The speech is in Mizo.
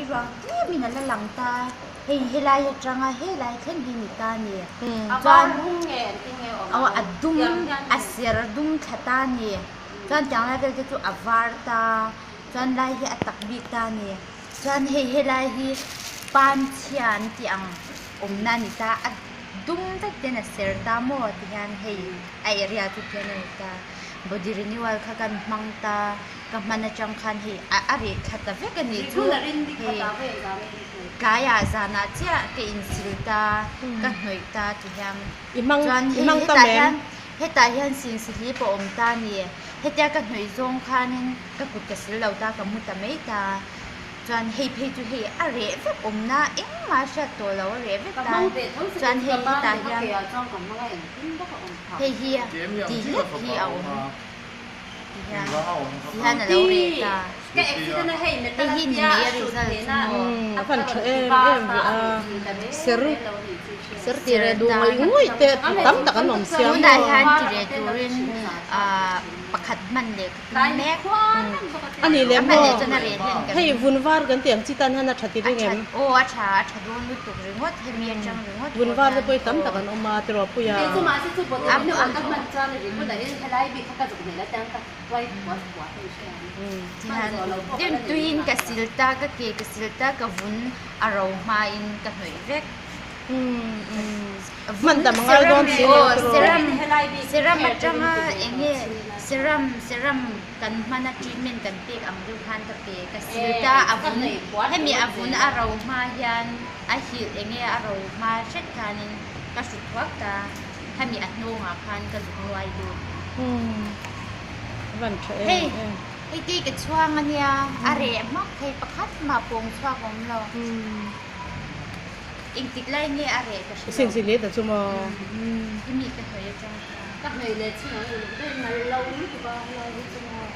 ruang tlemin a la lang ta hei helai atanga helai thleng hi ni ta a ni chuan aw a dum a ser dum thla ta a ni chuan tiang lai vel te chu a var ta chuan lai hi a tak bik ta a ni chuan hei helai hi pan chhia an tih ang awmna a ni ta a dum vek ten a ser ta maw ti hian hei a area chu tihian a ni ta body renewal kha kan hmang ta ka hman atang khan hei a a reh thla ta vek a nih chu hei tlaiah zanah chiah ka insil ta ka hnawih ta ti hian chuan hei hetah hian hetah hian sinsihlip a awm ta a ni hetia ka hnawih zawng khanin ka kut ka sil lo ta ka mu ta mai ta. Chuan hei phei chu hei a reh vek awmna engmah a hriat tawh lo a reh vek ta chuan hei hetah hian hei hi ti hlek hi a awm ti hian ti hian a lo reh ta hei hi ni mai a result chu maw A van tha em em ve a ser ser ti reh duh ngawih ngawih te tam tak an awm sia maw. Tunah hian ti reh turin ah pakhat hman leh mek. A nih leh maw? Hei vun var kan tih ang chi tan hian a tha ti reng em? Aw a tha, a tha dawn lutuk ringawt, hemi atang ringawt Vun var te pawh hi tam tak an awm a tiraw Puia? Tihian tuiin ka sil ta, ka ke ka sil ta, ka vun a ro hmain ka hnawih vek. Hman tam a ngai dawn si lo tiraw? Serum atanga enge serum serum kan hman a treatment kan pek ang deuh khan ka pe ka sil ta a vun hemi a vun a ro hma hian a hilh enge a ro hma hret khanin ka hrut thuak ta hemi a hnawngah khan ka zuk nuai lut. Hei hei kei ka chhuang ania a reh hmak thei pakhat mah pawng chhuak a awm lo. Engtik lai nge a reh ka hre lo. Sing sing leh ta chu maw. Hemi ka hnawih atang khan. Ka hnawih leh chhung ang uluk daih nal lo lutuk a helai hi chu maw.